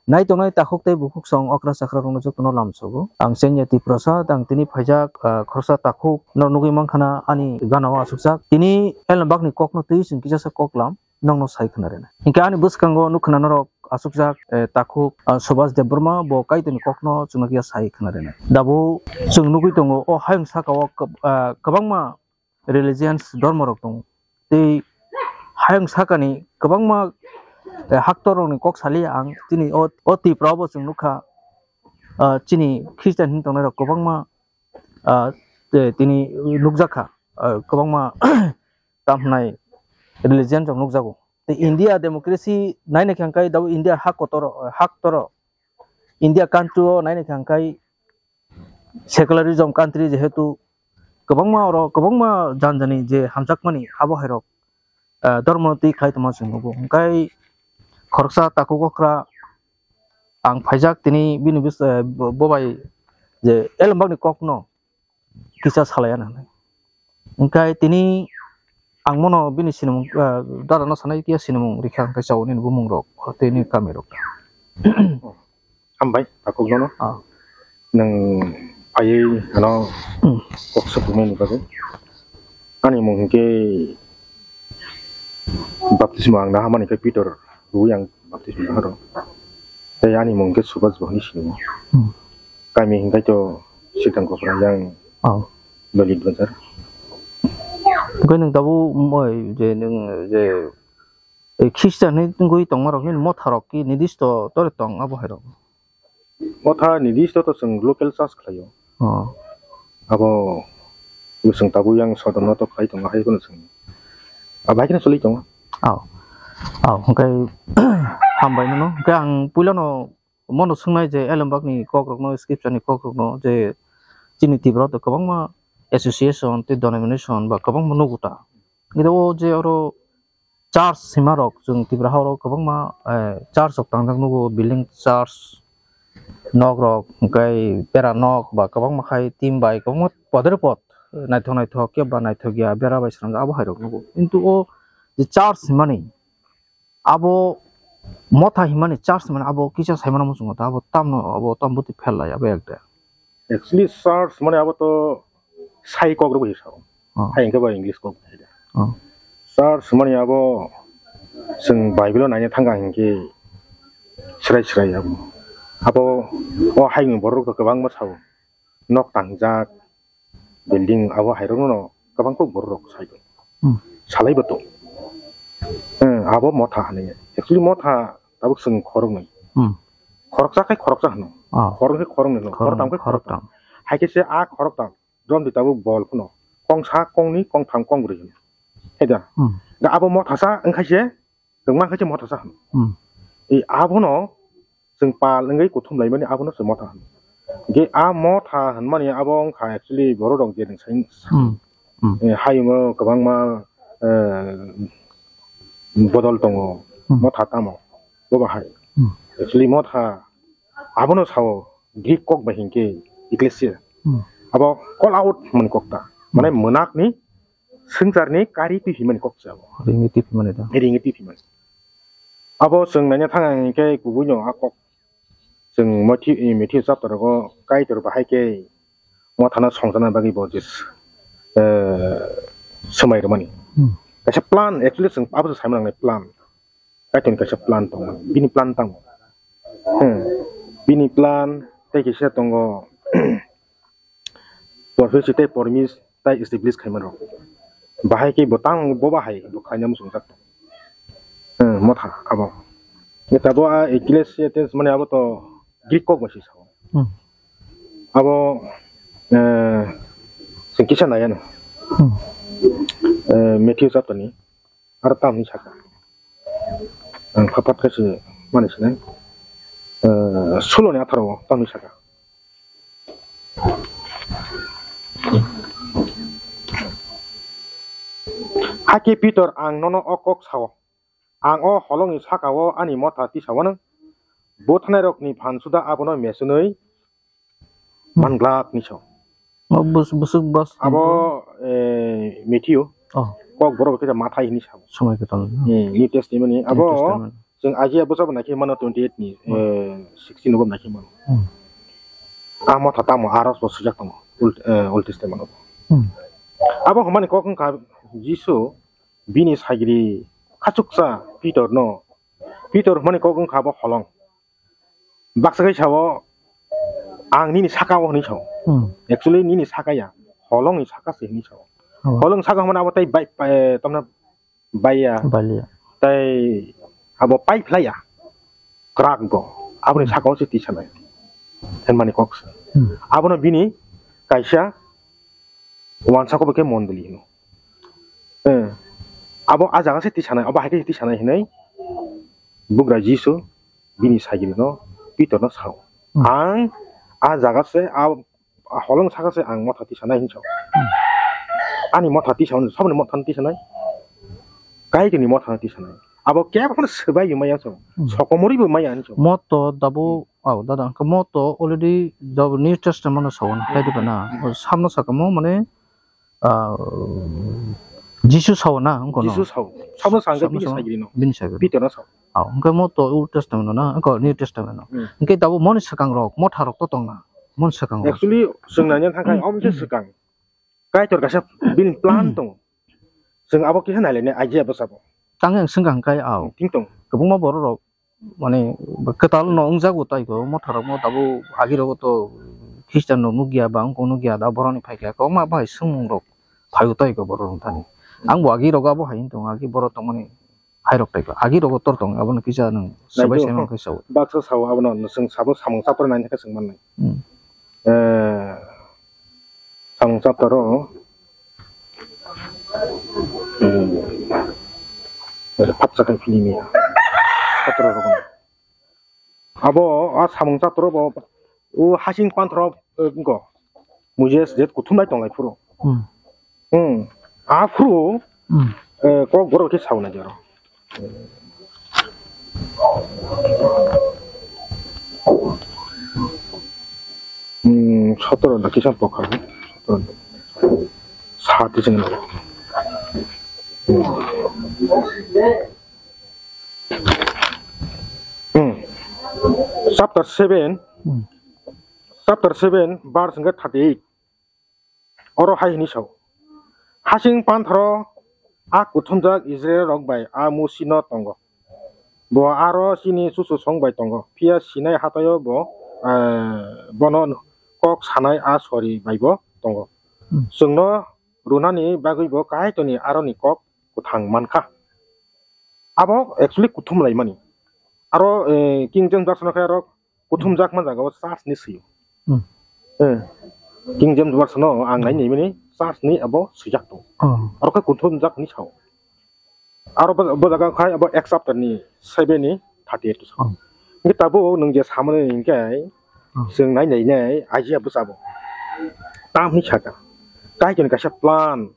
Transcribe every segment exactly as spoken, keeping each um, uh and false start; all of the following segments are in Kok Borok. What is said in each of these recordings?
Nai tongnai takhuk tei bukhuk song okra chakra rokno jotono lamsogo. Ang Chenya Tiprasa, ang tini phaijak, ah, khoroksa takhuk no nugwi mankha na ani gana o asukjak. Tini elembak ni kok no twi chwng kisa sa kok lam nokno sai khna rwnai. Hinkhe ani bwskango nukha na norok asukjak, eh, takhuk, ah, Subhas Debbarma bo Kaitorni kokno chwngno kisa sai khna rwnai. Dabo chwng nugwi tongo o hayung saka o kwb-, ah, kwbangma religions, dhormo rok tongo. Tei hayung sakani kwbangma, eh, haktor rokni kok saliya ang tini o, o Tripura o bo chwng nukha, ah, chini Christian hinwi tongnai rok kwbangma, ah, eh, tini nukjakha, ah, kwbangma tamhnai religion rok nukjago. Tei India democracy naina khe hwnkhai dabo India hak kotor, hak toro India country o naina khe hwnkhai secularism country jehetu kwbangma oro kwbangma jan jani je hamjakmani abo hai rok, ah, dhormo twi khai tongma chwng nugo. Hwnkhai khoroksa takhuk okra ang phaijak tini bini bis-, eh, bo-, bobai je elembakni kokno kisa salai ya nang. Hingkai tini ang mono bini sinimung, ah, dada no sanai kiya sinimung rikha hingkai chao nini bumung rok tei nini kami rok. Hambai, takhuk nono. Ah. Nwng phaiwi ano Hmm. kok sukmani bagwi. Ani mung hingke baptisma ang naha mani khe Pitor rwi ang baptisma naha rw. Tei ani mung hingke Subhas bo hinwi sinimo. Hmm. Kami hingkai to Sitang Kopra yang Oh. Lolit Bazar. Hingke nwng tabuk moi je nwng je, eh, Christian ni tongwi tongma rok ni motha rok ki nidisto tore tong abo hai rok? Motha nidisto to chwng local church khlaio. Oh. Abo chwng tabuk yang sodorno to khlai tongo, hai phano chwng abo hai kheno choli tongo. Oh. Oh, hwnkhe hambai nono. Hwnkhe ang puilano mono swngnai je elembakni kokrokno, scripture ni kokrokno je chini Tripura to kwbangma association tei denomination ba kwbangma nugo ta. Hwnkhe o je oro church sima rok chwng Tripura ha oro kwbangma, eh, church rok tangjak nugo, building church nok rok, hwnkhe bera nok ba kwbangma khai tin bai kwbangma podre pod naithok naithok khe ba naithok ya bera bai swnamjak abo hai rok nugo. Kintu o je church himani abo motha himani church himani abo kisa sai mano muchungo ta abo tamno abo tam buti phel lai abo ekde. Actually, church mane abo to sai kok rok bai sao. Oh. Hai hingke ba English kok bai da. Oh. Church mane abo chwng Bible o naina thangka hingke srai srai abo. Abo o hai ni borok rok kwbangma sao. Nok tangjak, building abo hai rok no kwbang kok borok rok sai. Hmm. Salai bo to. Hmm, abo motha hinwi. Actually motha tabuk chwng khoroknwi. Hmm. Khoroksa khai khoroksa hwno. Ah. Khorok khai khoroknwi hwno. Khorok-, khoroktam khai khoroktam. Khoroktam. Hai khe se a khoroktam. Jom di tabuk bol phano. Kongsa, kongni, kongtham, kongbrwi hwno. Hai da? Hmm. Da abo mothasa wngkha se, kwbangma khe se mothasa hwno. Hmm. E abono chwng pal wngwi kuthum laimani abono se motha hwno. Ge a motha hwnmani abo wngkha actually borok rok je nwng sai Hmm. Hmm. Eh, hayungo kwbangma, eh, bodol tongo, Hmm. motha tamo, bo bahai. Hmm. Actually, motha abono sao, Greek kok bai hinkhe, ecclesia. Hmm. Abo call out hwnmani kok ta. Mane Hmm. mwnakni, swngcharni kari twi himani kok se abo. Ringwi twi himani da. Ringwi twi himani. Abo chwng naina thang hinkhe, kubui no a kok. Chwng Matthew, eh, Matthew chapter rogo Kaitor bahai khe mothano songjakna bagwi bo je, eh, swmai rwmani. Hmm. Kaisa plan, actually chwng abo se saimannai plan. Kaitorni kaisa plan tongo. Bini plan tamo. Hmm. Bini plan tei kisa tongo. Prophecy tei promise tai establish khaima rok. Bahai khe bo tang bo bahai bo khaina muchungjak. Hmm, motha abo. Eta bo a ecclesia tense mane abo to Greek kok bai se sao. Hmm. Abo, eh, chwng kisa nai ano. Hmm. Eh, Matthew chapter ni aro tamni saka. Ang phapat khe se mani sinai. Eh, sulo ni atharo o tamni saka. Hakhe Pitor, ang nono o kok sao. Ang o holongni saka-o ani motha tisawano, buthanairokni phan suda abono mesunwi Hmm. manglak ni sao. O bus-, busuk bus Abo, eh, Matthew, Oh. kok borok khe mathai hini sao. Somoi kwtal. Hmm, New Testament ni. New Abo Testament. Chwng Isaiah bwsabo naikhe mano twenty eight ni, Hmm. eh, sixteen bo naikhe mano. Hmm. A motha tamo aros bo swijak tongo, Old, eh, Old Testament o. Hmm. Abo hwnmani kok wngkha Jisu bini sagri khachuksa Pitor no, Pitor hwnmani kok wngkha abo holong. Baksa khe sao, "Ang nini saka o," hwnwi sao. Hmm. Actually, nini saka ya, holongni saka se hwnwi sao. Oh. Holong saka hwnmani abo tei bai, eh, tamna baiya. Baiya. Tei abo pai phlaiya. Kwrak bo. Aboni Hmm. saka o se tisanai. Hwnmani kok se. Hmm. Abono bini kaisa Wansa kok bo khe mondoli hino. Eh, abo a jaga se tisanai, abo hai khe tisanai hinui bugra Jisu bini sagiri no Pitor no sao. Hmm. Ang a jaga se, a, a holong saka se ang motha tisanai hinwi sao. Hmm. Ani motha tisanai, saboni motha tisanai. Kaitorni motha tisanai. Abo kebo phano swbai maya so. Hmm. Sokomori bo maya hinwi sao. Moto dabo, oh, dada, hwnkhe moto already dabo New Testament no sao, khai diba na? Hmm. Samno sakamo mane, ah, Jisu sao na, wngkha no? Jisu sao. Sabno sa hwnkhe Sabno bini sao? Sagiri no. Bini sagiri. Pitor no sao. Oh, hwnkhe mo to Old Testament no na, wngkha New Testament no. Hmm. Hwnkhe tabuk moni swkang rok, motha rok to tong na. Moni swkang rok. Actually, chwng naina thangkha, Hmm. omo se swkang. Kaitor kaisa bini plan Hmm. tongo. Chwng abo kisa nailainai Isaiah bwsabo. Tang yang swngkha hwnkhe, oh. Thing tong. Kwbangma borok rok mane kwtal no wngjago tai ko, motha rok no tabuk agi rogo to Christian rok nukya ba wngkok nukya da borok ni phaikha kwbangma bai swngmung rok phaiyo tai ko borok rok thani. Ang bo agi rogo abo hai wng tongo, agi borok tongmani hai rok tai ko, agi rogo tor tong abono kisa nwng swbai Naikhe sai man khe sao. Baksa sao abono nwswng sabo samung chapra nai khe swng mannai. Hmm. Eh, samung chaptaro, hmm, patsa khai philimi ya. Chaptaro rok. Abo a samung chaptaro bo o hasing panthoro, eh, wngko. Moses je kuthumnai tonglai phuru. Hmm. Hmm. Aphuru, Hmm. eh, kok borok khe sauna jaro. Hmm, sotoro da kisa pokha. Sotoro. Sati sing. Hmm. Chapter seven. Hmm. Chapter seven, verse thirty-eight. Oro hai hwnwi sao, "Hasing panthoro a kuthumjak Israilrok bai a Musino tongo. Bo aro chini chuchusong bai tongo, phiya Sinai hathaio bo, eh, bono kok sanai a sori baibo tongo. Hmm. Chwngno rwnani bagwibo Kaitorni aroni kok kwthang mankha." Abo actually kuthum laimani. Aro, eh, King James version khe aro kuthum jakma jaga o church ni swi. Hmm. Eh, King James version o ang nai nai mani church ni abo swijak tong. Oh. Aro khe kuthum jak ni sao. Aro bo, bo jaga khai abo Acts chapter ni seven ni thirty-eight sao. Oh. Ngi tabo nung je samani hingke Oh. Chwng nai nai nai Isaiah bwsabo. Tam hwnwi saka. Kaitorni kaisa plan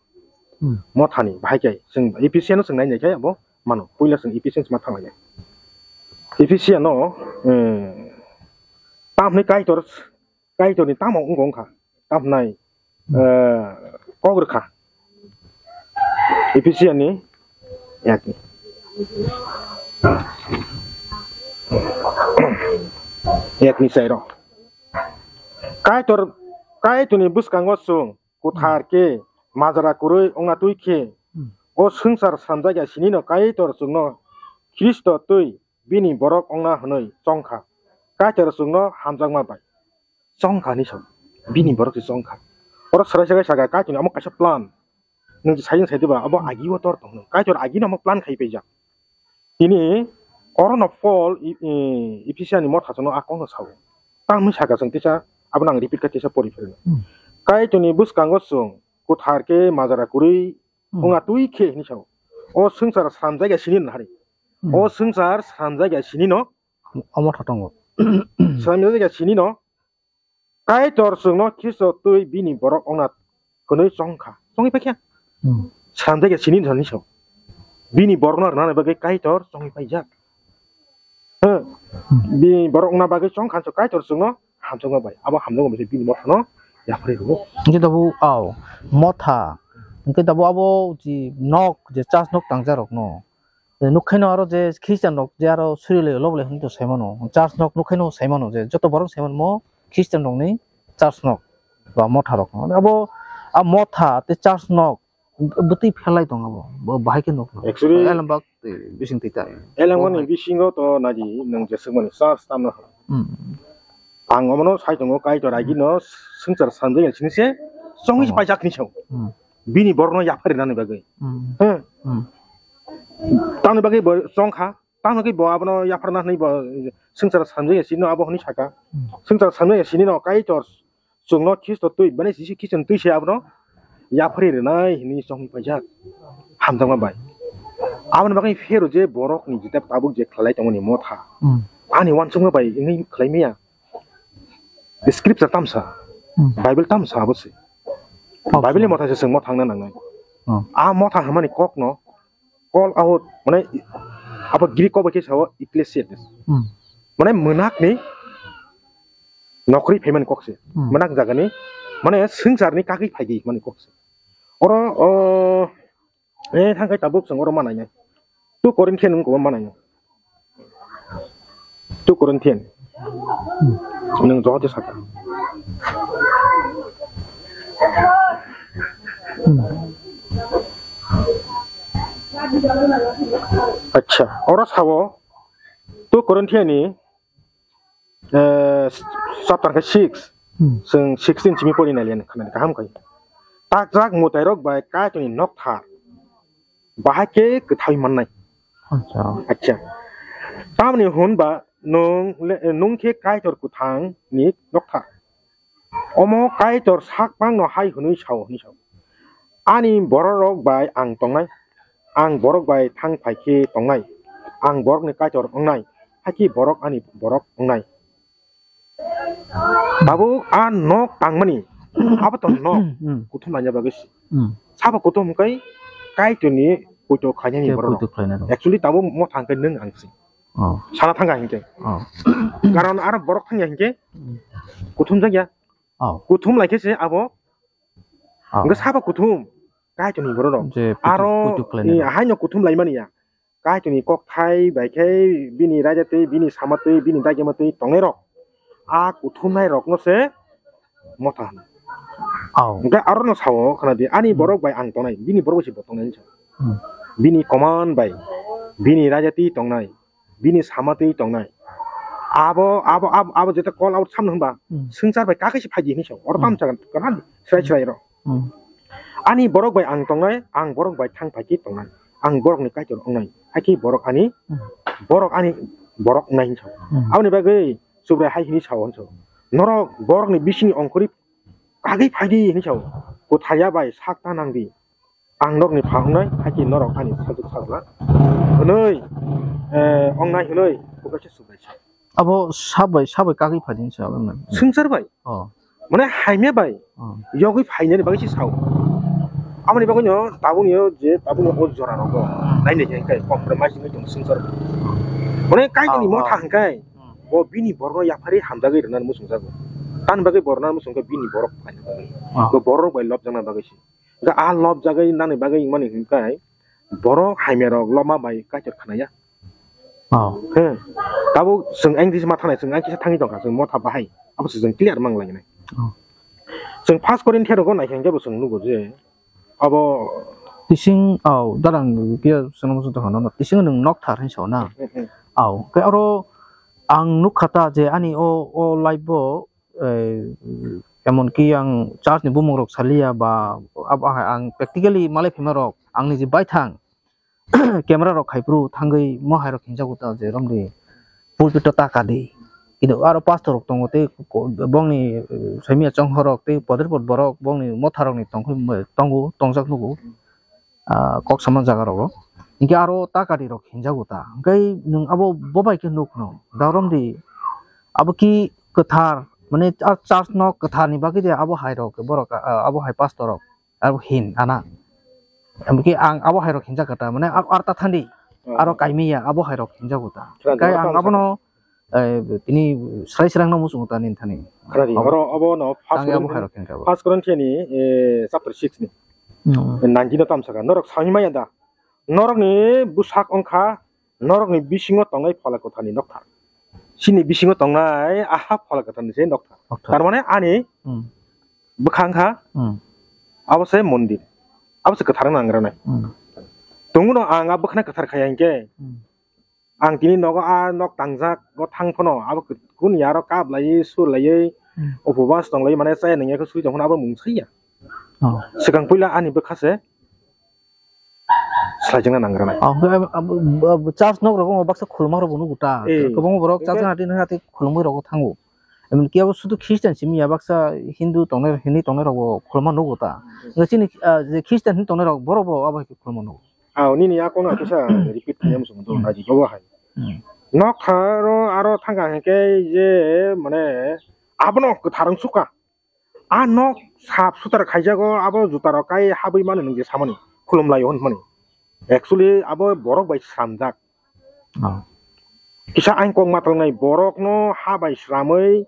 Hmm. mothani bahai khe chwng Ephesian o chwng nai nai khe abo mano. Puila chwng Ephesians ma thanglainai. Ephesian o, eh, tam hwnwi Kaitor, Kaitorni tamo wngkha wngkha. Tam hwnai, Hmm. eh, kok rwkha. Ephesian ni ek ni. Ek ni chairo. Kaitor, Kaitorni bwskango chwng kuthar khe majra kwrwi wngna twi khe, Hmm. o swngchar sramjakya sinino Kaitor chwngno Khristo twi bini borok wngna hwnwi chongkha. Kaitor chwngno hamjakma bai chongkha hinwi sao. Bini borok se chongkha. Oro swrai swrai saka Kaitorni omo kaisa plan. Nwng je sayung sai diba, abo agi o tor tong nw. Kaitor agi no omo plan khai paijak. Tini oro no Paul i, i, Ephesian ni motha chwngno a kokno sao. Tamo saka chwng tisa abo nang repeat kha tisa pori phirino. Hmm. Kaitorni bwskango chwng kuthar khe majra kwrwi Hmm. wngna twi khe hinwi sao. O swngchar sramjakya sini nahari. Hmm. O swngchar sramjakya sinino. Omo tha tongo. Sramjakya sinino. Kaitor chwngno Khristo twi bini borok wngna hwnwi chongkha. Chongwi paikha. Hmm. Sramjakya sini thani sao. Bini borokno rwnani bagwi Kaitor chongwi paijak. Huh? Hmm. Bini borok wngna bagwi chongkha so Kaitor chwngno hamjakma bai. Abo hamjakma bai bini mothano yapharwi rwo. Hwnkhe tabuk, aw, motha. Hwnkhe tabuk abo ji nok, je church nok tangjarokno. Nukhaino aro je Christian rok je aro suri lai lob lai hwnwi to sai mano. Church nok nukhaino sai mano je joto borok sai mano Christian rokni church nok ba motha rok. Abo a motha tei church nok bwtwi phelai tong abo. Bo bahai khe nuk. Actually, elembak tei bising twi ta. Elembakni bisingo to naidi nwng jeswk mani church tamno. Hmm. Ang omono sai tongo, Kaitor agino swngchar sanjaya sini se chongwi paijak hinwi sao. Hmm. Bini borokno yapharina ni bagwi. Hmm. He. Hmm. Tamni bagwi bo chongkha, tamni bagwi bo abono yapharna hinwi bo swngchar sanjaya sini abo hinwi saka. Hmm. Swngchar sanjaya sini no Kaitor chwngno Khristo twi, mane Jisu Khristo twi se abono yaphari rwnai hinwi chongwi paijak hamjakma bai. Aboni bagwi phero je borokni jeta tabuk je khlai tongmani motha. Hmm. Ani uansukma bai wngwi khlai maya. Scripture tamsa, hmm, Bible tamsa abo se. Tamsa. Bible ni motha se chwng mothangna nangnai. Hmm. A motha hwnmani kokno call out, mane abo Greek kok bai khe sao ecclesia. Hmm. Mane mwnakni nokri phaimani kok se. Hmm. Mwnakni jagani, mane swngcharni kagwi phaidi hwnmani kok se. Oro, o, Eh, thangkai tabuk chwng oro manai nai. Two Corinthian wngkha manai nai. Two Corinthian. Nwng joto saka. Acha, oro sao two Corinthian ni eh, chapter khe six, hmm, chwng sixteen simi pori nai le khna kaham khai. Takjak mwtairok bai Kaitorni nokthar bahai khe kwthai mannai. Acha. Acha. Tamni hwn ba nwng le, nwng khe Kaitor kwthangni nokthar. Omo Kaitor sak bangno hai hwnwi sao, hwnwi sao, "Ani bororok bai ang tongnai, ang borok bai thang phai khe tongnai, ang borokni Kaitor wngnai, hakhe borok ani borok wngnai." Tabuk a nok tangmani, abo to nok, hmm, kuthum laina bagwi se. Hmm. Sabo kuthum hwnkhe Kaitorni poito khlainani borok. Poito khlainai rok. Actually, tabuk mo thang khe nwng ang se. Oh. Sana thangkha hinkhe. Oh. Karon aro borok thangya hinkhe, hmm, kuthum jakya. Oh. Kuthum lai khe se abo. Oh. Hwnkhe sabo kuthum. Kaitorni borok rok. Je kuthum, aro kuthum khlainai rok. Haino kuthum laimani ya. Kaitorni kokthai bai khe bini raida twi, bini sama twi, bini dagima twi tongnai rok. A kuthumnai rokno se motha hwno. Oh. Hwnkhe arono sao khna di, ani, hmm, borok bai ang tongnai, bini borok bai se bo tongnai hinwi sa. Hmm. Bini command bai, bini raida twi tongnai, bini sama twi tongnai. Abo, abo, abo, abo jeta call out samno hwnba, hmm, swngchar bai kakhe se phaidi hinwi sao. Oro, hmm, tamo chakha, kwran srai srai rok. Hmm. Ani borok bai ang tongnai, ang borok bai thang phai khe tongnai. Ang borokni Kaitor wngnai. Hakhe borok ani, hmm, borok ani borok wngnai hinwi sao. Hmm. Aboni bagwi Subrai hai hinwi sao hinwi sao. Norok borokni bisingni ongkhorwi kagwi phaidi hinwi sao. Kwthar ya bai sak ta nang di. Ang norokni pha wngnai, hakhe norok ani sajwk sajla hwnwi, eh, wngnai hwnwi bubaisa Subrai sa. Abo sabai, sabai kagwi phaidi hinwi sao, wngnai. Swngchar bai? Oh. Mane hamya bai, oh, yogwi phainani bagwi se sao. Aboni bagwino tabukni o je tabukni o jora rogo naina hingkhe compromise wngwi tongo swngchar. Mane Kaitorni, oh, motha, oh, hingkhe, hmm, bo bini borokno yapharwi hamjagwi rwnani muchungjago. Tamni bagwi bo rwnani muchungkhe bini borok phaina bagwi. Oh. Bo borok bai lobjakna bagwi se. Hingkhe a lobjagwi nani bagwi wngmani hingkhe borok hamya rok lobma bai Kaitor khnaya. Oh. He. Tabuk chwng ang disi ma thangnai, chwng ang kisa thangwi tongkha, chwng motha bahai. Abo se chwng clear mang lainai. Oh. Chwng First Corinthian rogo naikha hingke bo chwng nugo je abo tising, oh, darang khe chwngno muchung tongkha nono, tising nwng nokthar hinwi sao na. Hmm, hmm, hmm. Oh, khe aro ang nukha ta je ani o, o life bo, eh, emon ki ang church ni bumung rok saliya ba, abo hai ang practically malai phima rok ang niji baithang camera rok khai phuru thangwi mo hai rok hinjago ta je romdi pulpit o ta kadi. Kintu aro pastor rok tongo tei ko-, bongni, eh, soimya chonghor rok tei poder pot borok bongni motha rok ni tongkhwi tongo, tongjak nugo, ah, kok sama jaga rogo. Hinkhe aro ta kadi rok hinjago ta. Hinkhe nwng abo bo bai khe nuk no da romdi abo ki kwthar, mane, ah, church no kwthar ni bagwi de abo hai rok borok, ah, abo hai pastor rok. Abo hin ana. Abo khe ang abo hai rok hinjak kha ta, mane aro, aro ta thandi. Oh. Aro kaimiya abo hai rok hinjago ta. Khna di, kai oro ang tamo abono, eh, tini srai srai no muchungo ta nini thani. Khna di, abo, oro obo no First Corinthian, ang abo hai rok hinjak. First Corinthian ni, eh, chapter six ni. Hmm. Nineteen no tamo saka. Norok sami maya da. Norokni bwsak wngkha norokni bisingo tongnai Phola Kwtharni nokthar. Chini bisingo tongnai aha Phola Kwtharni se nokthar. Nokthar. Tar mane ani Hmm. bwkha wngkha Hmm. abo se mondir. Abo se kwthar wngna nangranai. Hmm. Tongmano ang a bwkhano kwthar khaiya hinkhe Hmm. ang tini nogo a nok tangjak o thang phano abo kuni aro kap laiwi sur laiwi Hmm. upobas tong laiwi mane chaya nangya khe sui tong phano abo mung saiya. Oh. Swkang puila ani bwkha se Swlaijakna nangranai. Ah, hwnkhe abo, abo, abo church nok rogo baksa khulumma rok bo nugo ta. Eh, kwbangma borok hwnkhe church gana tini hati khulumwi rogo thango. Emon ki abo sudu Christian simi ya baksa Hindu tongnai, Hindu tongnai rok bo khulumma nugo ta. Hwnkhe chini, ah, je Christian hin tongnai rok borok bo abo hai khe khulumma nugo. Ah, nini a kok no kisa repeat khaina muchung do, Hmm. naidi bobo hai. Hmm. Nok tharo aro thangka hwnkhe je mane abono kwthar wng sukha. A nok sap sutra khaijago, abo juta rok kai habwi mano nwng je samani, khulum laio hwn hwnmani. Actually, abo borok bai slamjak. Oh. Kisa ain kok ma talnai borok no ha bai slamwi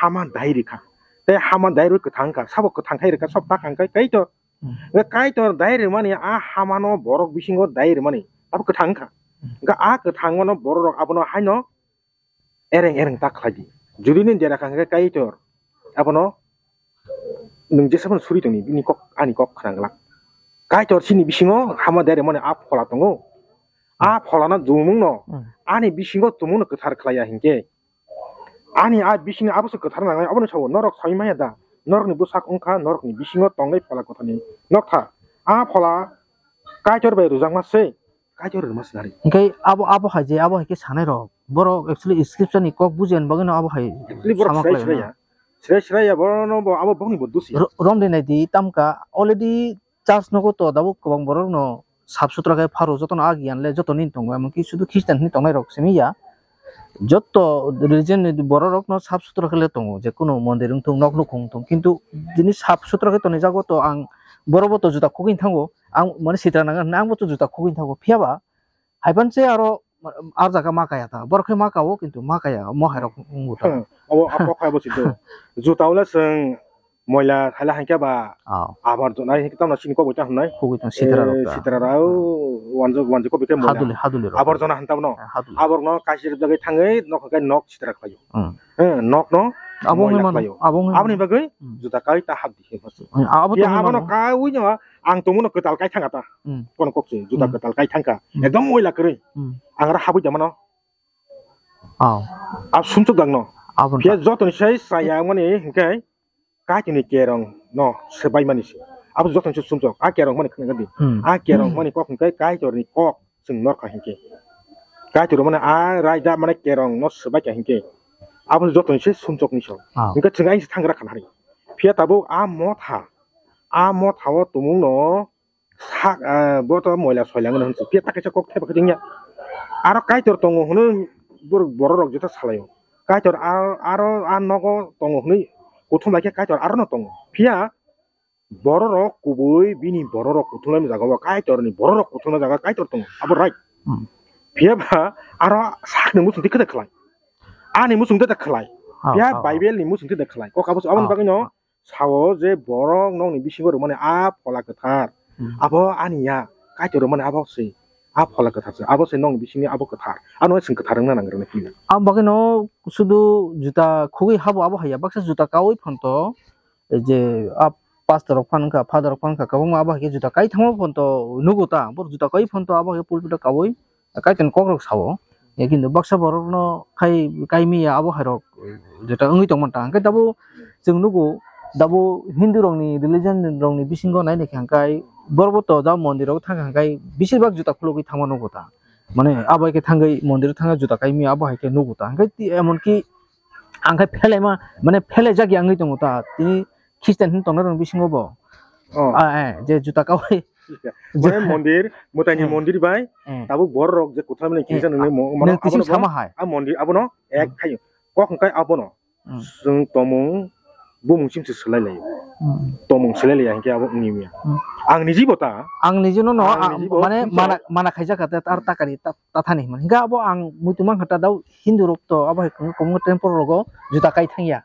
hama dai rikha. Tei hama dai rwi kwthang kha, sabo kwthang khai rikha, sabo bakhang khai Kaitor. Hmm. Nga Kaitor dai rwmani a hama no borok bisingo dai rwmani, abo kwthang kha. Hmm. Nga a kwthang mano borok rok abono haino ereng ereng ta khlai di. Judi nini dera kha hwnkhe Kaitor, abono nwng jesa phano suri tongdi, bini kok, ani kok khna glak. Kaitor chini bisingo hama dere mani a phola tongo. A pholano tumungno Hmm. ani bisingo tumungno kwthar khlaiya hinkhe, ani a bisingni abo se kwthar nangnai, abono sao norok sai maya da? Norokni bwsak wngkha norokni bisingo tongnai phola kwtharni nokthar. A phola Kaitor bai rwjakma se, Kaitor rwma se nari. Hingke abo, abo hai je, abo hai khe sanai rok. Borok actually scripture ni kok bujiya ni bagwi no abo hai Actually borok sama sirai khlai sirai no. Ya. Sirai sirai ya, borok no bo abo bokni bo dusi. Ro-, rom de nai di, tamka already church nogo to dabo kwbang borok no sap sutra khe pharo joto no a giyan le joto ni tongo, emon ki sudu Christian ni tongnai rok simi ya. Jotto religion ni borok rok no sap sutra khe le tongo, je kunu mondir wng thung, nok nukhung wng thung, kintu tini sap sutra khe tonwi jago to ang borok bo to juta khugwi thango, ang mane sitra nang ang bo to juta khugwi thango, phiya ba hai phan se aro ar jaga ma kaya ta, borok khe ma kao kintu ma kaya mo hai rok wng bo ta. Hmm, abo abo khai bo sito. Juta wala seng moila thaila hangkhe ba Oh. Abar jonai hangkhe tamna sini kok ta hwnai. Khugwi tong sitra rok Eh, ta. Sitra rao wanjak wanjak kok bikhe moila. Haduli, haduli rok. Abar jona hanta no. Eh, haduli. Abor no kaisir jagwi thangwi nok hangkhe nok sitra khlaio. Hmm. Eh, nok no Abo moila wngwi mano, khlaio. Abo wngwi Aboni mano. Bagwi Hmm. Juta kai ta hap di he mas. Hmm, abo Ya tongwi abono mano. Kawi no ang tongmano kwtal kai thangka ta. Hmm. Kono kok se juta Hmm. Kwtal kai thangka. Hmm. Ekdom moila kwrwi. Hmm. Ang ra habwi da mano. Oh. Ab sumsok dang no. Abo Phiya ta. Jotoni sai saya mani hingkai. Kaitorni kerong no swbaimani se. Abo jotono se sumsok. A kerong mani khna di. Hmm. A kerong mani kok hwnkhe Kaitorni kok chwng norkha hinkhe. Kaitor mani a raida mani kerong no swbaikha hinkhe. Abo jotono se sumsokni so. Ah. Hinkhe chwng aini se thangra khanari. Phiya tabuk a motha. A motha o tumung no Sak, ah, bo to moila soila wngmani hwnse. Phiya ta kaisa kok thaiba khe wngya. Aro Kaitor tongo hwnwi borok, borok rok jesa salaio. Kaitor aro, aro a nogo tongo hwnwi kuthum lai khe Kaitor aro no tongo. Phiya borok rok kubui bini borok rok kuthum lai jaga o Kaitor ni borok rok kuthum lai jaga Kaitor tongo. Abo right. Hmm. Phiya ba aro sak ni muchung twi khe da khlai. Ani muchung twi da khlai. Ah, Phiya ah, ah. Bible ni muchung twi da khlai. Kok abo, aboni Ah, bagwi no ah. Sao je borok nokni bisingo rwmani a phola kwthar, Hmm. Abo ani ya, Kaitor rwmani abo se, a phola kwthar se, abo se nokni bisingni abo kwthar, ano chwng kwthar wngna nang rwna phila. Ang bagwi no sudu juta khugwi habo abo haiya, baksa juta kaui phonto, je a pastor rok phan wngkha, father rok phan wngkha, kwbangma abo hai khe juta kai thangma phonto nugo ta, borok juta kai phonto abo hai khe pulpit o kaui, Kaitorni kokrok sao. Ya, kintu baksa borokno khai, kai miya abo hairok jeta wngwi tongmanta. Hwnkhe tabuk chwng nugo, tabuk Hindu rokni religion rokni bisingo nainai khe hwnkhe borok bo to da mondir rogo thangkha hwnkhe bisir bak juta khulugwi thangma nugo ta. Mane abo hai khe thangwi mondir thangkha juta kai miya abo hai khe nugo ta. Hwnkhe ti-, emon ki ang khe phelaima, mane phelai jak ya wngwi tongo ta. Tini Christian hin tongnai rokni bisingo bo. Oh. Ah, eh, je juta kaui Mane mondir, mwtaini Hmm. Mondir bai, Hmm. Tabuk borok rok je kwthar mani Hmm. Kirisa nungni mo-, mano Nang kising abono sama hai. A mondir abono ek Hmm. khayo. Kok hwnkhe abono Hmm. Chwng tomung bumung chimse swlai laio. Hmm. Tomung swlai laiya hinkhe abo wngya. Hmm. Ang niji bo ta. Ang niji no no, Ang a, niji bo mane chwng mana, mana khaijak kha ta, ar takari ta, ta thani hwnmani. Hinkhe abo ang muitu mankha ta dao Hindu rok to abo hai kwbangma temple rogo juta kai thangya.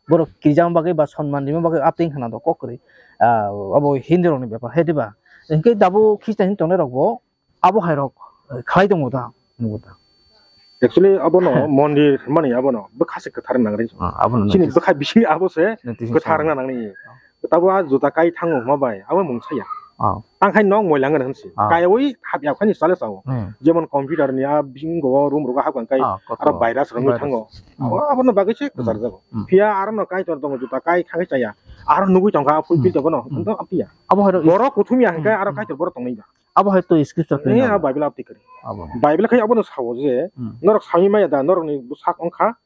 Borok kirijama bagwi ba sonman rima bagwi apting khna do kok kwrwi. Ah, abo Hindu rokni bepar, he diba? Hinkhe tabuk Christian hin tongnai rok bo Abo hai rok, eh, khlai tongo da, nugo da. Actually, abono mondir mani abono bwkha se kwthar nang ri. Ah, abono chini notice. Bwkha bising abo se notice kwthar nang ni. Tabo a juta kai thango ma bai, abo mung saya. Ah. Ang khai nok moila ngan hansi. Ah. Kai oi hap ya khani sale sao. Hmm. Jemon computer ni a bising go room rogo hap kai. Ah, kotor. Aro virus rong virus. Thango. Hmm. Abo abono bagwi se kwthar jago. Hmm. Phiya aro no kai tor tongo juta kai thangwi chaya. Aro nugwi tongkha full Hmm. field abono. Hmm. Ento apiya. Abo hai rok borok kuthum ya hingkai Hmm. aro Hmm. kai tor borok tongwi ba. Abo hai to scripture Eh, khe abo Bible update kari. Abo. Bible khai abono sao je, Hmm. norok sami maya da, norok ni bwsak wngkha,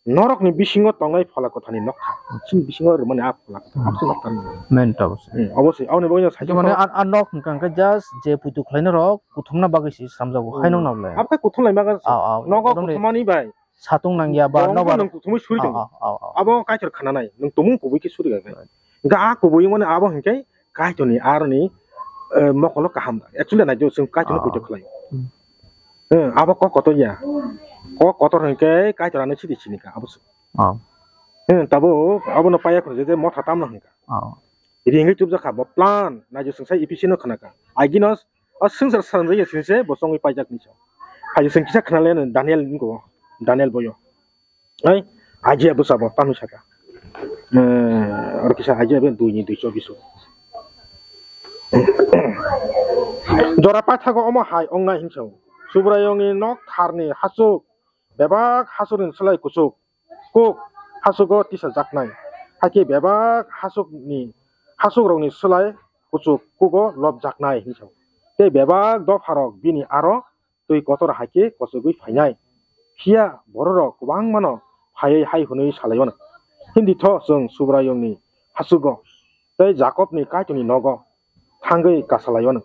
norok ni bisingo tongnai phola kwthar ni nokha. Hmm. Chini bisingo rwmani a phola kwthar, Hmm. aboni nokha ni. Main to abo se. Hmm, obosoi, aboni bagwi no sai Mane tong- a, a nok hwnkha hwnkhe just je puitu khlaina rok kuthumna bagwi se samjago, Hmm. hai nok nabole. Abo khai kuthum lai maga se. Ah, ah, Nogo odom ni kuthumani bai. Satung nangya ba Bongbo nobar. Nung kuthumui suri Ah, tongo. Ah, ah, ah. Abo kaitor khananai, nung tumung kubui khe suri gai. Right. Hingke a kubui mani abo hingke kaitorni aroni, eh, mokolo kaham. Actually nai chwng kaitorno Ah. Poito khlai. Hmm. Eh, abo kok kotor ya. Kok kotor hingke kaitor ano sidi sini ka abo se. Ah. Eh, tabo abono paya khoro je motha tamno hingka. Ah. Ringwi tubjak kha bo plan, naijwk chwng sai Ephesian no khna kha. Aginos, o swngchar swnamjak ya sini se bo chongwi paijak ni se. Hai chwng kisa khna le Daniel ni go, Daniel boyo. Ai, aji abo sabo tamo saka. Eh, oro kisa aji abo dui ni dui chobis o. Jora paithago omo hai ongna hinso. Subraiyungni nok tharni hasuk, bebak hasukni slai kuchuk. Kuk hasugo tisajaknai, hakhe bebak hasukni, hasukrokni slai kuchuk kugo lobjaknai hinwi sao. Tei bebak dopharok bini aro twi kotor hakhe kochogwi phainai. Phiya bororok kwbangmano phaiwi hai hwnwi salaio, "Himdi tho chwng Subraiyungni hasugo tei Jakobni Kaitorni nogo thangwi kasalai-o,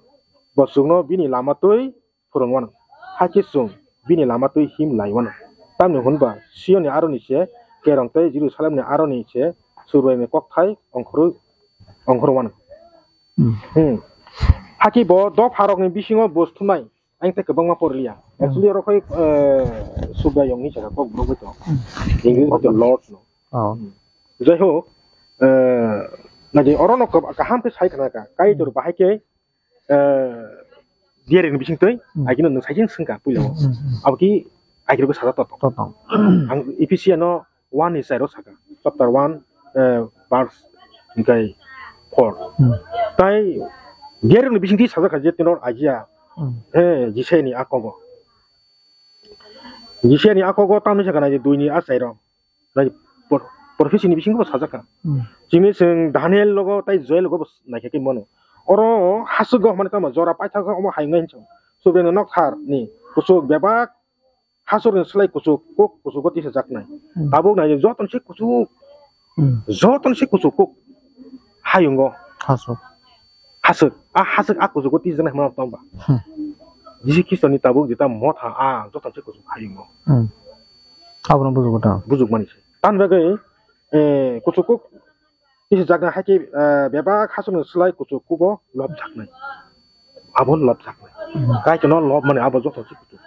bo chwngno bini lama twi phwrwng-o, hakhe chwng bini lama twi him lai-o." Tamni hwn ba Siyonni aroni se kerong tei Jerusalemni aroni se Subraiyungni kokthai ongkhorwi-, ongkhorwi-o. Hmm. Hmm. Hakhe bo dopharokni bisingo bus thumnai, ang tei kwbangma porliya. Hmm. Actually, oro khai, eh, Subraiyung hinwi saka kok borok bai tong. Hmm. English bai tong Lord no. Oh. Hmm. Jai ho, eh, naidi oro no kab-, kaham khe sai khna kha. Kaitor Hmm. bahai khe eh, diaring ni bising twi, Hmm. agino nwng saijing swngkha puila o. Hmm, hmm, hmm. Abo ki agiro ko sajak totong. Totong. Ang Ephesian no one ni side o saka, chapter one, eh, verse hingkai four. Hmm. Tai diaring ni bising twi sajak kha je tenor agia, Hmm. eh, Jisai ni akogo. Jisai ni akogo tamni saka na je dui ni a side o. Nai por-, prophecy ni bisingo bo sajak kha. Hmm. Chini chwng Daniel logo tai Joel logo bo naikha khe mano. Oro hasugo hwnmani tamo jora paithak khe omo hai wngnai hinwi. Subraiyungni nokthar ni kuchuk bebak hasukni slai kuchuk kuk kuchugo tisajaknai. Hmm. Tabuk nai joto ni se kuchuk. Hmm. Joto ni se kuchuk kuk. Hayungo. Hasuk. Hasuk, a hasuk a kuchugo tijaknai hwnma tong ba. Hmm. Jisu Khristo ni tabuk jeta motha a joto se kuchuk hayungo. Hmm. Abono bujugo ta. Bujukmani se. Tamni bagwi, eh, kuchuk kuk tisajaknai hakhe, eh, bebak hasukni slai kuchuk kugo lobjaknai. Abo lobjaknai. Hmm. Kaitorno lobmani abo joto se kuchuk.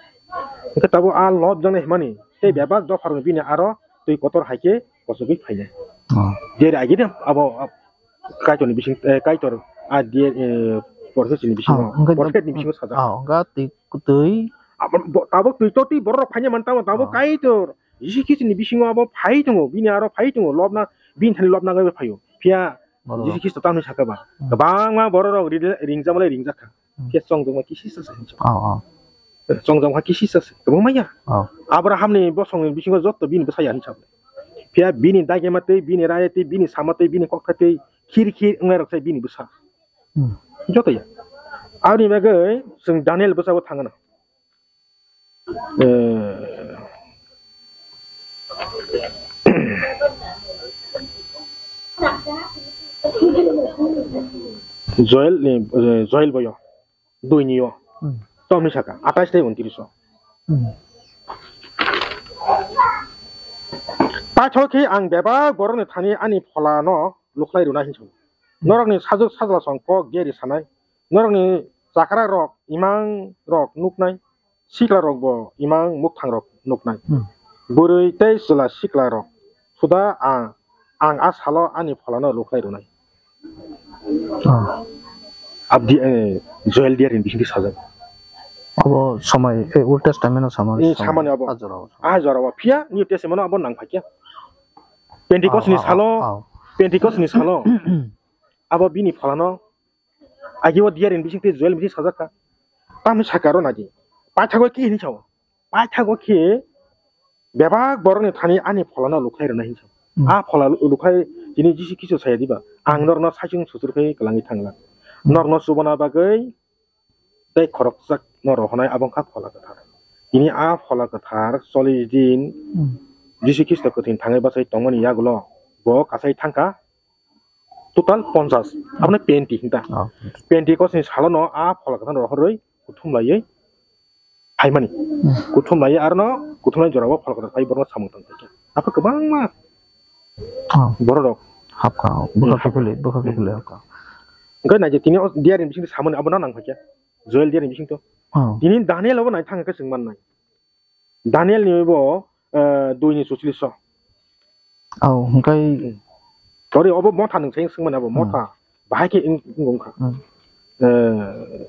Hwnkhe tabuk a lobjaknai hwnmani tei bebak dopharokni bini aro twi kotor hai khe kochogwi phainai. Oh. Jeri agini abo, ab-, Kaitorni bising, eh, Kaitor, ah, dia, eh, prophet ni bisingo, ah, hwnkhe prophet ni bisingo sajak. Ah, hwnkhe twi, twi. Abo bo-, tabuk twi to twi borok rok phainai man tamo, tabuk ah. Kaitor, Jisu Khristo ni bisingo abo phai tongo, bini aro phai tongo, lobna, bini thani lobna gaibo phaio. Phiya, borok Jisu rok. Khristo tamni saka ba. Hmm. Kwbangma borok rok ri-, ringjak malai ringjak kha. Hmm. Phiya chongjak ma kisi sa sa hinwi sa. Ah, ah. Chongjak kha kisi sa se, kwbangma ya. Oh. Abrahamni bosongni bisingo jotto bini bwsa ya hinwi sa. Phiya bini dagema tei, bini raya tei, bini sama tei, bini kokthai tei, khir khir wngnai rok sai bini bwsa. Hmm. Joto ya. Aboni bagwi chwng Daniel bwsao thangna. Eh, Joel ni, eh, Joel boyo. Dui ni o. Hmm. Tomni saka, atais tei untris o. Hmm. Paithor khe ang bebak borokni thani ani pholano lukhlai rwna hinwi sano. Hmm. Norokni sajwk sajlasong kok geri sanai, norokni chakra rok imang rok nuknai, sikla rok bo imang mukthang rok nuknai. Hmm. Bwrwi tei chwla sikla rok suda ang, ang a salo ani pholano lukhlai rwnai. Oh. Abdi, eh, Joel diarini bisingtwi sajak. Abo samai, eh, Old Testament o samani, eh, samani abo. A jora o. A jora o. Phiya New Testament o abo nang phai khe. Pentecost ni salo, Pentecost ni salo. Abo bini pholano. Agi o diari ni bising tei Joel bising sajak kha. Tamni saka ro nagi. Paithago khe hinwi sao. Paithago khe bebak borokni thani ani pholano lukhai rwna hinwi sao. Hmm. A phola lu-, lukhai tini Jisu Khristo saya diba. Ang norno saichung suchur khe kwlangwi thangla. Hmm. Norno chubana bagwi tei khorokchak no rohonai abo wngkha phola kwthar. Tini a phola kwthar chollish din Hmm. Jisu Khristo kwthwini thangwi bachai tongmani yagulo bo kasai thangkha. Total ponchas. Abono Penti hinta. Oh. Pentecost ni salono a phola kwthar rohorwi kuthum laiwi phaimani. Hmm. Kuthum laiwi arono kuthumnai jorao phola kwthar phai borokno samung tang kha. Apha kwbangma Oh. borok rok. Hapkha, bwkha Hmm. kukuli, bwkha Hmm. kukuli hapkha. Hwnkhe naidi tini o diari ni bisingtwi samani abono nang phaikha. Joel diari ni bisingtwi. Oh. Tini Daniel obo nai thangkhe chwng mannai. Daniel ni bo, eh, dui ni chuchlis o. Au, hwnkhe Hmm. Sorry, obo motha nwng saying swngmani abo Hmm. motha. Bahai khe wng-, wng wngkha. Hmm. Eh,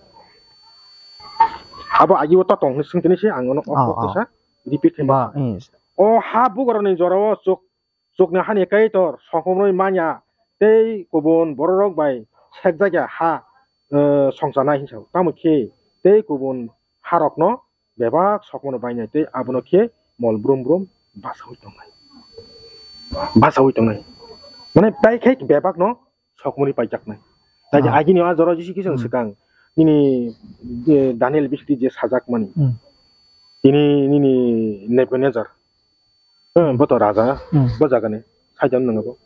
abo agi o to tong swng tini se ang ono Au, off au. Kisa repeat khe Ba, motha. Is. O ha bugrani jorao chuk, chukni hani Kaitor sokomrwi manya tei kubun bororok bai sekjakya ha, eh, songchanai hinsa. Tamo khe tei kubun harokno bebak sokmano bainai tei abono khe mol brum brum basaui tongnai. Basaui tongnai. Mane tai khe bebakno sokmani paijaknai. Tai Ah. Agini a jora Jisu Khristo Hmm. swkang nini, eh, Daniel bisingtwi je sajakmani. Hmm. Tini nini Nebuchadnezzar. Hmm, bo to raja, Hmm. bo jagani, saijak nang bo.